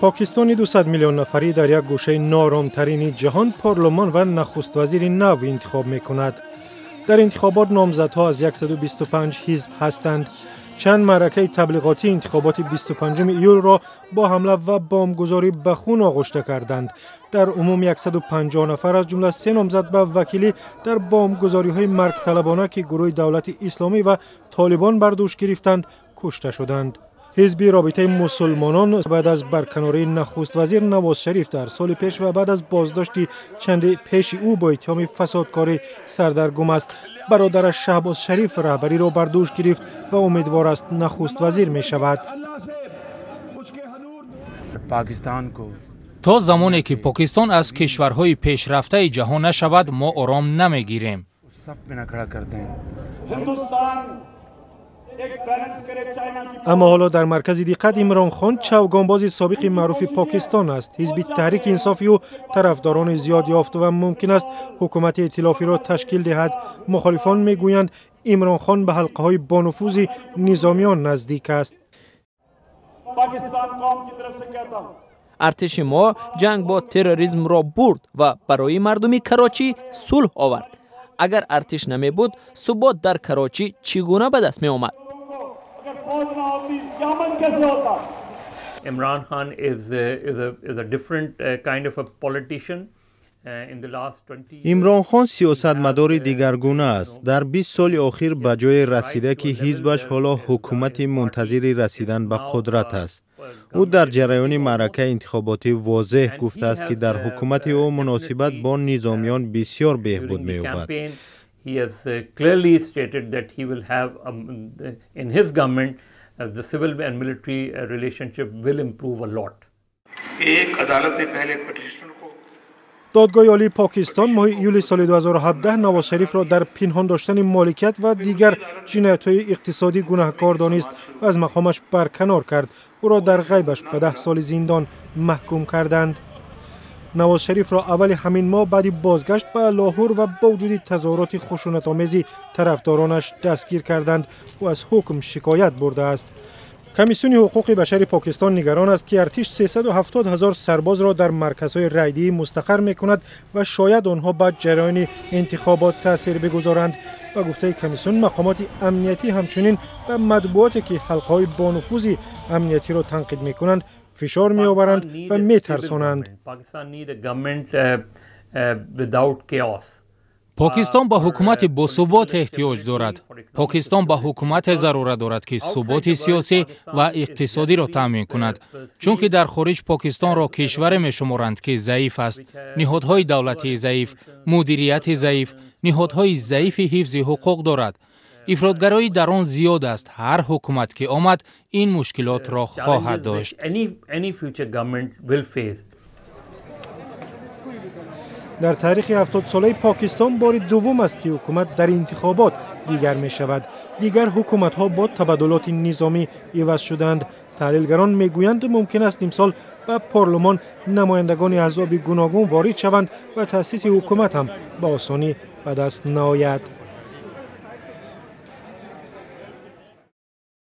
Покистони 200 миллион нафарӣ дар як гӯшаи нооромтарини ҷаҳон парлумон ва нахуствазири нав интихоб мекунад. Дар интихобот номзадҳо аз 125 ҳизб ҳастанд. Чанд маъракаи таблиғотии интихоботи 25 июлро бо ҳамла ва бомбгузорӣ ба хун оғушта карданд. Дар умум 150 нафар, аз ҷумла се номзад ба вакилӣ, дар бомбгузориҳои маргталабона, ки гурӯҳи Давлати Исломӣ ва Толибон бар дӯш гирифтанд, кушта шуданд. Ҳизби Робитаи мусулмонон баъд аз барканории нахуствазир Навоз Шариф дар соли пеш ва баъд аз боздошти чанде пеши ӯ бо иттиҳоми фасодкорӣ сардаргум аст. Бародараш Шаҳбоз Шариф раҳбариро бар дӯш гирифт ва умедвор аст нахуствазир мешавад. То замоне ки Покистон аз кишварҳои пешрафтаи ҷаҳон нашавад, мо ором намегирем. Аммо ҳоло дар маркази диққат Имрон Хон, чавгонбози собиқи маъруфи Покистон аст. Ҳизби Таҳрики Инсофи ӯ тарафдорони зиёд ёфт ва мумкин аст ҳукумати эътилофиро ташкил диҳад. Мухолифон мегӯянд, Имрон Хон ба ҳалқаҳои бонуфузи низомиён наздик аст. Артиши мо ҷанг бо терроризмро бурд ва барои мардуми Карочӣ сулҳ овард. Агар артиш намебуд, субот дар Карочӣ чӣ гуна ба даст меомад? Imran Khan is a different kind of a politician. In the last 20 Имрон Хон сиёсатмадори дигаргуна аст. Дар 20 соли охир ба ҷое расида, ки ҳизбаш ҳоло ҳукумати мунтазири расидан ба қудрат аст. Ӯ дар ҷараёни маъракаи интихоботӣ возеҳ гуфтааст, ки дар ҳукумати ӯ муносибат бо низомиён бисёр беҳбуд меёбад. He has clearly stated that he will have in his government the civil and military relationship will improve a lot. Додгоҳи Олии Покистон моҳи июли соли 2017 Навоз Шарифро дар пинҳон доштани моликият ва дигар ҷиноятҳои иқтисодӣ гунаҳкор донист ва аз мақомаш барканор кард. Ӯро дар ғайбаш ба 10 соли зиндон маҳкум карданд. Навоз Шарифро аввали ҳамин моҳ баъди бозгашт ба Лоҳур ва бо вуҷуди тазоҳуроти хушунатомези тарафдоронаш дастгир карданд. Ӯ аз ҳукм шикоят бурдааст. Комиссиони ҳуқуқи башари Покистон нигарон аст, ки артиш 370 ҳазор сарбозро дар марказҳои райдиҳӣ мустақар мекунад ва шояд онҳо ба ҷараёни интихобот таъсир бигузоранд. Ба гуфтаи комиссион, мақомоти амниятӣ ҳамчунин ба матбуоте, ки ҳалқаҳои бонуфузи амниятиро танқид мекунанд, фишор меоваранд ва метарсонанд. Покистон ба ҳукумати босубот эҳтиёҷ дорад. Покистон ба ҳукумате зарурат дорад, ки суботи сиёсӣ ва иқтисодиро таъмин кунад, чунки дар хориҷ Покистонро кишваре мешуморанд, ки заиф аст: ниҳодҳои давлатии заиф, мудирияти заиф, ниҳодҳои заифи ҳифзи ҳуқуқ дорад. Ифротгароӣ дар он зиёд аст. Ҳар ҳукумат ки омад, ин мушкилотро хоҳад дошт. Дар таърихи 70-солаи Покистон бори дуввум аст, ки ҳукумат дар интихобот дигар мешавад. Дигар ҳукуматҳо бо табаддулоти низомӣ иваз шуданд. Таҳлилгарон мегӯянд, мумкин аст имсол ба парлумон намояндагони аҳзоби гуногун ворид шаванд ва таъсиси ҳукумат ҳам ба осонӣ ба даст наояд.